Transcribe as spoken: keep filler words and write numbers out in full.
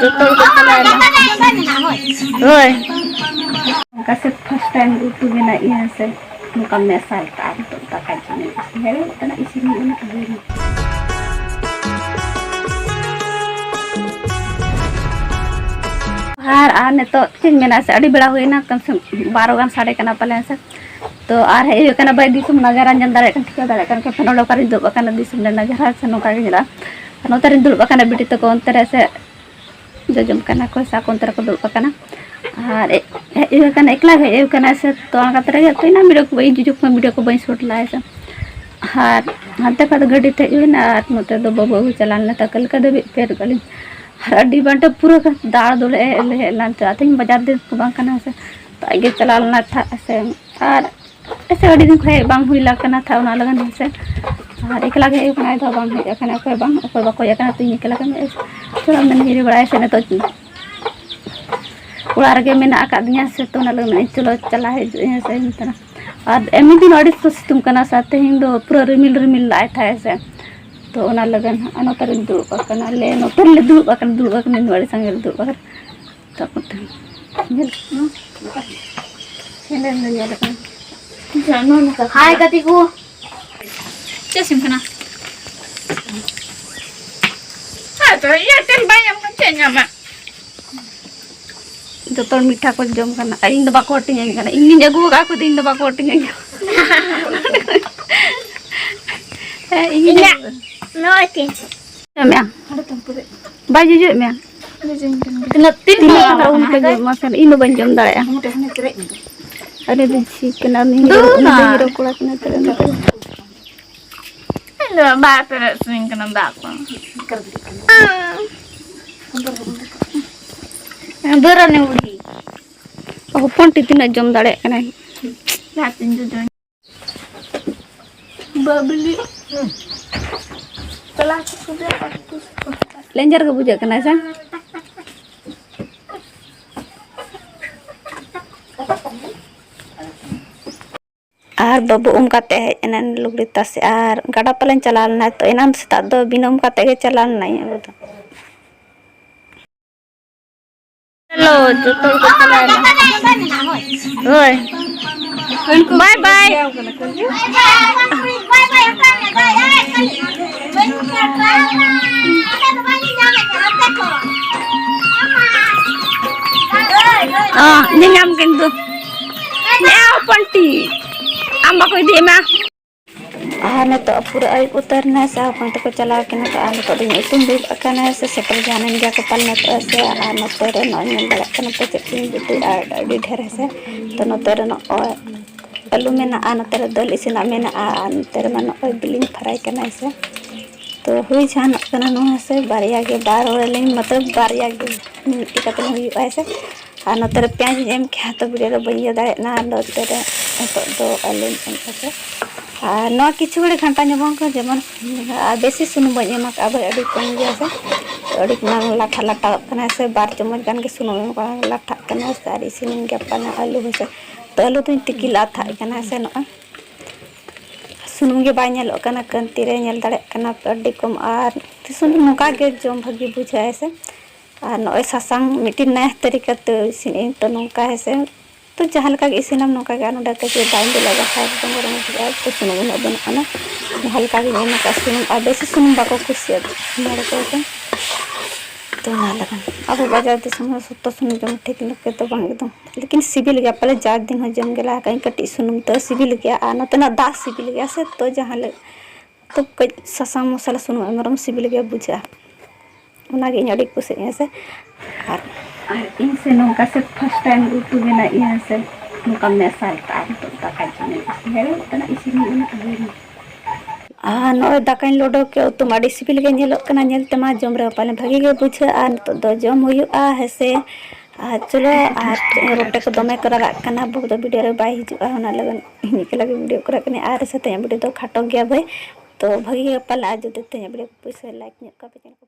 ᱡᱚᱛᱚ ᱦᱚᱲ ᱠᱚ ᱪᱟᱞᱟᱣᱮᱱᱟ᱾ ᱦᱳᱭ᱾ ᱚᱱᱠᱟ ᱥᱮ first time ᱩᱛᱩ ᱵᱮᱱᱟᱣ ᱤᱭᱟᱹ ᱥᱮ ᱱᱚᱝᱠᱟ ᱢᱮᱥᱟ ᱞᱮᱠᱟ ᱱᱤᱛᱚᱜ ᱫᱟᱠᱟ ᱡᱚᱢ ᱤᱥᱤᱱ ᱦᱮᱲᱮᱡ ᱠᱟᱱᱟ, ᱤᱥᱤᱱ ᱦᱩᱭᱩᱜᱼᱟ ᱱᱤᱛᱚᱜ ᱦᱩᱭᱱᱟ᱾ ᱟᱨ, ᱟᱨ ᱱᱤᱛᱚᱜ ᱪᱮᱫ ᱤᱧ ᱢᱮᱱᱟ ᱥᱮ, ᱟᱹᱰᱤ ᱵᱮᱲᱟ ᱦᱩᱭᱱᱟ, ᱠᱚᱢ ᱥᱮ ᱠᱚᱢ ᱵᱟᱨᱚ ᱜᱟᱱ ᱥᱟᱰᱮ ᱠᱟᱱᱟ ᱯᱟᱞᱮᱱ ᱥᱮ᱾ ᱛᱚ ᱟᱨ ᱦᱮᱡ ᱦᱩᱭ ᱠᱟᱱᱟ ᱵᱟᱭ ᱫᱤᱥᱚᱢ ᱱᱟᱡᱟᱨᱟ, ᱧᱮᱞ ᱫᱟᱲᱮᱭᱟᱜ ᱠᱟᱱ, ᱴᱷᱤᱠᱟᱹ ᱫᱟᱲᱮᱭᱟᱜ ᱠᱟᱱ ᱠᱷᱟᱱ ᱯᱮ, ᱱᱚᱰᱮ ᱚᱠᱟᱨᱤᱧ ᱫᱩᱲᱩᱵ ᱟᱠᱟᱱᱟ, ᱫᱤᱥᱚᱢ ᱨᱮ ᱱᱟᱡᱟᱨᱟ ᱥᱮ ᱱᱚᱝᱠᱟ ᱜᱮ ᱧᱮᱞᱚᱜᱼᱟ᱾ ᱱᱚᱛᱮ ᱨᱤᱧ ᱫᱩᱲᱩᱵ ᱟᱠᱟᱱᱟ, ᱵᱤᱴᱤ ᱛᱟᱠᱚ ᱚᱱᱛᱮ ᱨᱮ ᱥᱮ ᱡᱚᱡᱚᱢ ᱠᱟᱱᱟ ᱠᱚ, ᱥᱮ ᱟᱠᱚ ᱚᱱᱛᱮ ᱨᱮᱠᱚ ᱫᱩᱲᱩᱵ ᱟᱠᱟᱱᱟ᱾ ᱟᱨ ᱮ-, ᱦᱮᱡ ᱦᱩᱭ ᱟᱠᱟᱱᱟ, ᱮᱠᱞᱟ ᱜᱮ ᱦᱮᱡ ᱦᱩᱭ ᱟᱠᱟᱱᱟ ᱥᱮ, ᱛᱚ ᱚᱱᱟ ᱠᱷᱟᱹᱛᱤᱨ ᱜᱮ ᱛᱚ ᱤᱧ video ᱠᱚ ᱵᱟᱹᱧ, ᱡᱩᱡᱩ ᱠᱚ video ᱠᱚ ᱵᱟᱹᱧ shoot ᱞᱟᱜᱼᱟ ᱥᱮ᱾ ᱟᱨ ᱦᱟᱱᱛᱮ ᱠᱷᱚᱱ ᱫᱚ ᱜᱟᱹᱰᱤ ᱛᱮ ᱦᱮᱡ ᱦᱩᱭᱱᱟ, ᱟᱨ ᱱᱚᱛᱮ ᱫᱚ ᱵᱟᱹᱵᱩ ᱟᱹᱜᱩ ᱪᱟᱞᱟᱣ ᱞᱮᱱᱟ, ᱛᱟᱠᱚ ᱞᱮᱠᱟ ᱫᱷᱟᱹᱵᱤᱡ ᱯᱷᱮᱰ ᱠᱟᱜ ᱞᱤᱧ᱾ ᱟᱨ ᱟᱹᱰᱤ ᱵᱟᱝ ᱴᱷᱤᱠ ᱯᱩᱨᱟᱹ ᱫᱟᱬᱟ ᱫᱚᱞᱮ ᱦᱮᱡ ᱞᱮᱱᱟ, ᱛᱮᱦᱮᱧ ᱵᱟᱡᱟᱨ ᱫᱤᱱ ᱠᱚ ᱵᱟᱝ ᱠᱟᱱᱟ ᱥᱮ, ᱛᱚ ᱟᱡ ᱜᱮ ᱪᱟᱞᱟᱣ ᱞᱮᱱᱟ ᱛᱷᱟᱜ ᱥᱮ᱾ ᱟᱨ ᱮᱥᱮ ᱟᱹᱰᱤ ᱫᱤᱱ ᱠᱷᱚᱱ ᱵᱟᱝ ᱦᱩᱭ ᱞᱮᱱᱟ ᱛᱷᱟᱜ, ᱚᱱᱟ ᱞᱟᱹᱜᱤᱫ ᱦᱮᱸ ᱥᱮ᱾ ᱟᱨ ᱮᱠᱞᱟ ᱜᱮ ᱦᱮᱡ ᱠᱟᱱᱟ, ᱟᱡ ᱫᱚ ᱵᱟᱝ ᱦᱮᱡ ᱟᱠᱟᱱᱟ, ᱚᱠᱚᱭ ᱵᱟᱝ, ᱚᱠᱚᱭ ᱵᱟᱠᱚ ᱦᱮᱡ ᱟᱠᱟᱱᱟ, ᱛᱚ ᱤᱧ ᱮᱠᱞᱟ ᱜᱮ ᱢᱮᱱᱮᱫ ᱛᱷᱚᱲᱟ ᱢᱮᱱ ᱦᱤᱨᱤ ᱵᱟᱲᱟᱭᱟ ᱥᱮ ᱱᱤᱛᱚᱜ ᱚᱲᱟᱜ ᱨᱮᱜᱮ ᱢᱮᱱᱟᱜ ᱟᱠᱟᱫᱤᱧᱟ ᱥᱮ, ᱛᱚ ᱚᱱᱟ ᱞᱟᱹᱜᱤᱫ ᱢᱮᱱᱮᱫ ᱪᱚᱞᱚ ᱪᱟᱞᱟᱣ ᱦᱮᱡ ᱦᱮᱸ ᱥᱮ ᱱᱮᱛᱟᱨ᱾ ᱟᱨ ᱮᱢᱱᱤ ᱫᱤᱱ ᱟᱹᱰᱤ ᱥᱚᱠᱛᱚ ᱥᱤᱛᱩᱝ ᱠᱟᱱᱟ ᱥᱮ, ᱛᱮᱦᱮᱧ ᱫᱚ ᱯᱩᱨᱟᱹ ᱨᱤᱢᱤᱞ ᱨᱤᱢᱤᱞ ᱞᱟᱜᱼᱟᱭ ᱛᱟᱦᱮᱸ ᱥᱮ᱾ ᱛᱚ ᱚᱱᱟ ᱞᱟᱹᱜᱤᱫ ᱦᱟᱸᱜ ᱱᱚᱛᱮ ᱨᱮᱧ ᱫᱩᱲᱩᱵ ᱟᱠᱟᱱᱟ, ᱟᱞᱮ ᱱᱚᱛᱮ ᱨᱮᱞᱮ ᱫᱩᱲᱩᱵ ᱟᱠᱟᱱᱟ, ᱫᱩᱲᱩᱵ ᱟᱠᱟᱱᱟ, ᱤᱧ ᱫᱚ ᱟᱹᱰᱤ ᱥᱟᱸᱜᱮ ᱞᱮ ᱫᱩᱲᱩᱵ ᱟᱠᱟᱱᱟ᱾ ᱛᱟᱨᱯᱚᱨ ᱛᱮ ᱧᱮᱞ, ᱧᱮᱞ ᱫᱚ ᱧᱮᱞ ᱟᱠᱟᱱᱟ᱾ ᱦᱟᱭ ᱜᱟᱛᱮ ᱠᱚ᱾ ᱪᱮᱫ ᱥᱤᱢ ᱠᱟᱱᱟ? ᱟᱫᱚ Airtel ᱵᱟᱭ ᱧᱟᱢ ᱠᱟᱱᱟ, ᱪᱮᱫ ᱧᱟᱢᱟ? ᱡᱚᱛᱚ ᱦᱚᱲ ᱢᱤᱴᱷᱟ ᱠᱚ ᱡᱚᱢ ᱠᱟᱱᱟ, ᱟᱨ ᱤᱧ ᱫᱚ ᱵᱟᱠᱚ ᱦᱟᱹᱴᱤᱧᱟᱹᱧ ᱠᱟᱱᱟ᱾ ᱤᱧ ᱜᱤᱧ ᱟᱹᱜᱩ ᱟᱠᱟᱫ ᱠᱚ, ᱤᱧ ᱫᱚ ᱵᱟᱠᱚ ᱦᱟᱹᱴᱤᱧᱟᱹᱧ ᱠᱟᱱᱟ᱾ ᱦᱮᱸ, ᱤᱧ ᱜᱤᱧ ᱤᱧᱟᱹᱜ ᱟᱹᱜᱩ ᱱᱚᱜᱼᱚᱭ ᱛᱤᱧ᱾ ᱡᱚᱢᱮᱜᱼᱟ? ᱵᱟᱭ ᱡᱚᱡᱚᱭᱮᱫ ᱢᱮᱭᱟ? ᱛᱤᱱᱟᱹᱜ, ᱛᱤᱱ ᱛᱤᱱᱟᱹᱜ ᱯᱟᱲᱟᱜ ᱠᱟᱱᱟ ᱩᱞ ᱯᱮ ᱠᱟᱱᱟ? ᱡᱚᱢᱟ ᱥᱮ? ᱤᱧ ᱫᱚ ᱵᱟᱹᱧ ᱡᱚᱢ ᱫᱟᱲᱮᱭᱟᱜᱼᱟ᱾ ᱟᱨ ᱩᱱᱤ ᱫᱚ ᱡᱷᱤ ᱠᱟᱱᱟ, ᱩᱱᱤ ᱫᱩ ᱦᱤᱨᱳ, ᱩᱱᱤ ᱫᱚ ᱱᱟ᱾ ᱦᱤᱨᱳ ᱠᱚᱲᱟ ᱠᱟᱱᱟᱭ ᱛᱚ, ᱩᱱᱤ ᱫᱚ ᱤᱧ ᱫᱚ ᱵᱟᱭ ᱯᱮᱨᱮᱡ ᱥᱟᱹᱧ ᱠᱟᱱᱟ ᱫᱟᱜ ᱠᱚ᱾ ᱫᱩᱨᱟᱱᱤ ᱵᱩᱰᱷᱤ᱾ ᱦᱚᱯᱚᱱ ᱴᱤ ᱛᱤᱱᱟᱹᱜ ᱡᱚᱢ ᱫᱟᱲᱮᱭᱟᱜ ᱠᱟᱱᱟᱭ᱾ ᱡᱟᱦᱟᱸ ᱛᱤᱱ ᱡᱚᱡᱚ᱾ ᱵᱟᱵᱞᱤ᱾ ᱞᱮᱸᱡᱮᱨ ᱜᱮ ᱵᱩᱡᱷᱟᱹᱜ ᱠᱟᱱᱟ ᱥᱮ? ᱟᱨ ᱵᱟᱹᱵᱩ ᱩᱢ ᱠᱟᱛᱮ ᱦᱮᱡ ᱮᱱᱟᱭ ᱞᱩᱜᱽᱲᱤ ᱛᱟᱥᱮ, ᱟᱨ ᱜᱟᱰᱟ ᱯᱟᱞᱮᱱ ᱪᱟᱞᱟᱣ ᱞᱮᱱᱟᱭ᱾ ᱛᱚ ᱮᱱᱟᱱ ᱥᱮᱛᱟᱜ ᱫᱚ ᱵᱤᱱᱟᱹ ᱩᱢ ᱠᱟᱛᱮ ᱜᱮ ᱪᱟᱞᱟᱣ ᱞᱮᱱᱟᱭ ᱟᱵᱚ ᱫᱚ᱾ ᱦᱮᱞᱳ, ᱡᱚᱛᱚ ᱦᱚᱲ ᱠᱚ ᱪᱟᱞᱟᱣᱮᱱᱟ᱾ ᱦᱳᱭ᱾ ᱵᱟᱭ ᱵᱟᱭ᱾ ᱚ, ᱧᱮᱧᱟᱢ ᱠᱤᱱ ᱫᱚ᱾ ᱮ ᱦᱚᱯᱚᱱ ᱴᱤ, ᱟᱢ ᱵᱟᱠᱚ ᱤᱫᱤᱭᱮᱫ ᱢᱮᱭᱟ? ᱟᱨ ᱱᱤᱛᱚᱜ ᱯᱩᱨᱟᱹ ᱟᱹᱭᱩᱵ ᱩᱛᱟᱹᱨ ᱮᱱᱟ ᱥᱮ, ᱦᱚᱯᱚᱱ ᱛᱟᱠᱚ ᱪᱟᱞᱟᱣ ᱠᱟᱱᱟ ᱠᱚ᱾ ᱟᱨ ᱱᱤᱛᱚᱜ ᱫᱚᱧ ᱤᱥᱤᱱ ᱫᱩᱲᱩᱵ ᱟᱠᱟᱱᱟ ᱥᱮ, ᱥᱮᱴᱮᱨ ᱡᱟᱦᱟᱱ ᱮᱱ ᱜᱮᱭᱟ ᱠᱚ ᱯᱟᱞᱮ ᱱᱤᱛᱚᱜ ᱥᱮ᱾ ᱟᱨ ᱱᱚᱛᱮ ᱨᱮ ᱱᱚᱜᱼᱚᱭ ᱧᱮᱞ ᱫᱟᱲᱮᱭᱟᱜ ᱠᱟᱱᱟ ᱯᱮ ᱪᱮᱫ ᱠᱚᱧ ᱩᱛᱩᱭᱮᱫᱼᱟ, ᱟᱹᱰᱤ ᱰᱷᱮᱨ ᱦᱮᱸ ᱥᱮ᱾ ᱛᱚ ᱱᱚᱛᱮ ᱨᱮ ᱱᱚᱜᱼᱚᱭ ᱟᱹᱞᱩ ᱢᱮᱱᱟᱜᱼᱟ, ᱱᱚᱛᱮ ᱨᱮ ᱫᱟᱹᱞ ᱤᱥᱤᱱᱟᱜ ᱢᱮᱱᱟᱜᱼᱟ, ᱟᱨ ᱱᱚᱛᱮ ᱨᱮᱢᱟ ᱱᱚᱜᱼᱚᱭ ᱵᱤᱞᱤᱧ ᱯᱷᱟᱨᱟᱭ ᱠᱟᱱᱟ ᱦᱮᱸ ᱥᱮ᱾ ᱛᱚ ᱦᱩᱭ ᱡᱟᱦᱟᱱᱚᱜ ᱠᱟᱱᱟ ᱱᱚᱣᱟ ᱦᱮᱸ ᱥᱮ, ᱵᱟᱨᱭᱟ ᱜᱮ, ᱵᱟᱨ ᱦᱚᱲ ᱟᱹᱞᱤᱧ, ᱢᱚᱛᱞᱚᱵ ᱵᱟᱨᱭᱟ ᱜᱮ ᱢᱤᱫᱴᱮᱡ ᱠᱟᱛᱮ ᱦᱩᱭᱩᱜᱼᱟ ᱦᱮᱸ ᱥᱮ᱾ ᱟᱨ ᱱᱚᱛᱮ ᱨᱮ ᱯᱮᱸᱭᱟᱡᱽ ᱤᱧ ᱮᱢ ᱠᱮᱫᱟ, ᱛᱚ ᱵᱷᱤᱰᱤᱭᱳ ᱫᱚ ᱵᱟᱹᱧ ᱤᱭᱟᱹ ᱫᱟᱲᱮᱭᱟᱜ ᱠᱟᱱᱟ᱾ ᱟᱨ ᱱᱚᱛᱮ ᱨᱮ ᱱᱤᱛᱚᱜ ᱫᱚ ᱟᱹᱞᱩᱧ ᱮᱢ ᱠᱟᱛᱮ, ᱟᱨ ᱱᱚᱣᱟ ᱠᱤᱪᱷᱩ ᱜᱷᱟᱹᱲᱤᱡ ᱜᱷᱟᱱᱴᱟ ᱧᱚᱜᱚᱜ ᱠᱟᱱᱟ, ᱡᱮᱢᱚᱱ ᱟᱨ ᱵᱮᱥᱤ ᱥᱩᱱᱩᱢ ᱵᱟᱹᱧ ᱮᱢ ᱠᱟᱜᱼᱟ ᱵᱷᱟᱹᱭ, ᱟᱹᱰᱤ ᱠᱚᱢ ᱜᱮᱭᱟ ᱥᱮ, ᱛᱚ ᱟᱹᱰᱤ ᱢᱟᱨᱟᱝ ᱞᱟᱴᱷᱟ ᱞᱟᱴᱷᱟᱜ ᱠᱟᱱᱟ ᱥᱮ᱾ ᱵᱟᱨ ᱪᱟᱢᱚᱪ ᱜᱟᱱ ᱜᱮ ᱥᱩᱱᱩᱢ ᱮᱢ ᱠᱟᱜᱼᱟ, ᱞᱟᱴᱷᱟᱜ ᱠᱟᱱᱟ ᱥᱮ᱾ ᱟᱨ ᱤᱥᱤᱱ ᱜᱟᱯᱟ ᱱᱟᱜ ᱟᱹᱞᱩ ᱦᱮᱸ ᱥᱮ, ᱛᱚ ᱟᱹᱞᱩ ᱫᱚᱧ ᱛᱤᱠᱤ ᱞᱟᱛᱷᱟᱜ ᱠᱟᱱᱟ ᱥᱮ ᱱᱚᱜᱼᱚᱭ᱾ ᱥᱩᱱᱩᱢ ᱜᱮ ᱵᱟᱭ ᱧᱮᱞᱚᱜ ᱠᱟᱱᱟ ᱠᱟᱹᱱᱛᱤ ᱨᱮ, ᱧᱮᱞ ᱫᱟᱲᱮᱭᱟᱜ ᱠᱟᱱᱟ ᱯᱮ ᱟᱹᱰᱤ ᱠᱚᱢ᱾ ᱟᱨ ᱥᱩᱱᱩᱢ ᱱᱚᱝᱠᱟ ᱜᱮ ᱡᱚᱢ ᱵᱷᱟᱹᱜᱤ ᱵᱩᱡᱷᱟᱹᱜᱼᱟ ᱦᱮᱸ ᱥᱮ᱾ ᱟᱨ ᱱᱚᱜᱼᱚᱭ ᱥᱟᱥᱟᱝ ᱢᱤᱫᱴᱤᱡ ᱱᱟᱭᱟ ᱛᱟᱹᱨᱤᱠᱟ ᱛᱮ ᱤᱥᱤᱱ ᱟᱹᱧ, ᱛᱚ ᱱᱚᱝᱠᱟ ᱦᱮᱸ ᱥᱮ, ᱛᱚ ᱡᱟᱦᱟᱸ ᱞᱮᱠᱟ ᱜᱮ ᱤᱥᱤᱱᱟᱢ ᱱᱚᱝᱠᱟ ᱜᱮ᱾ ᱟᱨ ᱱᱚᱰᱮ ᱠᱟᱹᱡ ᱫᱟᱜ ᱤᱧ ᱫᱩᱞᱟ, ᱵᱟᱠᱷᱟᱡ ᱮᱠᱫᱚᱢ ᱜᱚᱨᱚᱢ ᱵᱩᱡᱷᱟᱹᱜᱼᱟ᱾ ᱛᱚ ᱥᱩᱱᱩᱢ ᱩᱱᱟᱹᱜ ᱵᱟᱹᱱᱩᱜ ᱟᱱᱟ, ᱦᱟᱞᱠᱟ ᱜᱤᱧ ᱮᱢ ᱟᱠᱟᱫᱼᱟ ᱥᱩᱱᱩᱢ᱾ ᱟᱨ ᱵᱮᱥᱤ ᱥᱩᱱᱩᱢ ᱵᱟᱠᱚ ᱠᱩᱥᱤᱭᱟᱜᱼᱟ ᱦᱚᱲ ᱠᱚ ᱥᱮ᱾ ᱛᱚ ᱚᱱᱟ ᱞᱟᱹᱜᱤᱫ ᱟᱵᱚ ᱵᱟᱡᱟᱨ ᱫᱤᱥᱚᱢ ᱨᱮ ᱥᱚᱠᱛᱚ ᱥᱩᱱᱩᱢ ᱡᱚᱢ ᱴᱷᱤᱠ ᱞᱮᱠᱟ ᱫᱚ ᱵᱟᱝ ᱮᱠᱫᱚᱢ, ᱞᱮᱠᱤᱱ ᱥᱤᱵᱤᱞ ᱜᱮᱭᱟ ᱯᱟᱞᱮ᱾ ᱡᱟᱨ ᱫᱤᱱ ᱦᱚᱸ ᱡᱚᱢ ᱜᱮ ᱞᱟᱜᱟᱜ ᱠᱟᱹᱴᱤᱡ ᱥᱩᱱᱩᱢ ᱛᱮ ᱥᱤᱵᱤᱞ ᱜᱮᱭᱟ, ᱟᱨ ᱱᱚᱛᱮᱱᱟᱜ ᱫᱟᱜ ᱥᱤᱵᱤᱞ ᱜᱮᱭᱟ ᱥᱮ᱾ ᱛᱚ ᱡᱟᱦᱟᱸ ᱞᱮ-, ᱛᱚ ᱠᱟᱹᱡ ᱥᱟᱥᱟᱝ ᱢᱚᱥᱞᱟ ᱥᱩᱱᱩᱢ ᱮᱢ ᱨᱮᱦᱚᱸ ᱥᱤᱵᱤᱞ ᱜᱮ ᱵᱩᱡᱷᱟᱹᱜᱼᱟ᱾ ᱚᱱᱟᱜᱮ ᱤᱧ ᱟᱹᱰᱤ ᱠᱩᱥᱤᱭᱟᱜᱼᱟ ᱥᱮ᱾ ᱟᱨ, ᱟᱨ ᱤᱧ ᱥᱮ ᱱᱚᱝᱠᱟ ᱥᱮ first time ᱩᱛᱩ ᱵᱮᱱᱟᱣ ᱤᱧ ᱥᱮ ᱱᱚᱝᱠᱟ ᱢᱮᱥᱟ ᱞᱮᱠᱟ ᱟᱨ ᱱᱤᱛᱚᱜ ᱫᱟᱠᱟ ᱡᱚᱢ ᱦᱩᱭᱩᱜ ᱠᱟᱱᱟ, ᱤᱥᱤᱱ ᱦᱩᱭᱩᱜ ᱠᱟᱱᱟ, ᱦᱩᱭ ᱮᱱᱟ᱾ ᱟᱨ ᱱᱚᱜᱼᱚᱭ ᱫᱟᱠᱟᱧ ᱞᱚᱰᱚ ᱠᱮᱫ, ᱩᱛᱩ ᱢᱟ ᱟᱹᱰᱤ ᱥᱤᱵᱤᱞ ᱜᱮ ᱧᱮᱞᱚᱜ ᱠᱟᱱᱟ ᱧᱮᱞ ᱛᱮᱢᱟ, ᱡᱚᱢ ᱨᱮᱦᱚᱸ ᱯᱟᱞᱮ ᱵᱷᱟᱹᱜᱤ ᱜᱮ ᱵᱩᱡᱷᱟᱹᱜᱼᱟ᱾ ᱱᱤᱛᱚᱜ ᱫᱚ ᱡᱚᱢ ᱦᱩᱭᱩᱜᱼᱟ ᱦᱮᱸ ᱥᱮ᱾ ᱟᱨ ᱪᱚᱞᱚ, ᱟᱨ ᱨᱚᱴᱮ ᱠᱚ ᱫᱚᱢᱮ ᱠᱚ ᱨᱟᱨᱟᱜ ᱠᱟᱱᱟ, ᱵᱟᱹᱦᱩ ᱫᱚ ᱵᱷᱤᱰᱤᱭᱳ ᱨᱮ ᱵᱟᱭ ᱦᱤᱡᱩᱜᱼᱟ, ᱚᱱᱟ ᱞᱟᱹᱜᱤᱫ ᱤᱧ ᱮᱠᱞᱟ ᱜᱮ ᱵᱷᱤᱰᱤᱭᱳ ᱠᱚᱨᱟᱣ ᱠᱟᱱᱟ᱾ ᱟᱨ ᱥᱮ ᱛᱮᱦᱮᱧᱟᱜ ᱵᱷᱤᱰᱤᱭᱳ ᱫᱚ ᱠᱷᱟᱴᱚ ᱜᱮᱭᱟ ᱵᱷᱟᱹᱭ, ᱛᱚ ᱵᱷᱟᱹᱜᱤ ᱜᱮ ᱯᱟᱞᱮ ᱟᱨ ᱡᱩᱫᱤ ᱛᱮᱦᱮᱧᱟᱜ ᱵᱷᱤᱰᱤᱭᱳ ᱠᱚ ᱯᱩᱭᱥᱟᱹ ᱞᱟᱭᱤᱠ ᱧᱚᱜ ᱠᱟᱜ ᱯᱮ, ᱪᱮᱱᱮᱞ ᱠᱚ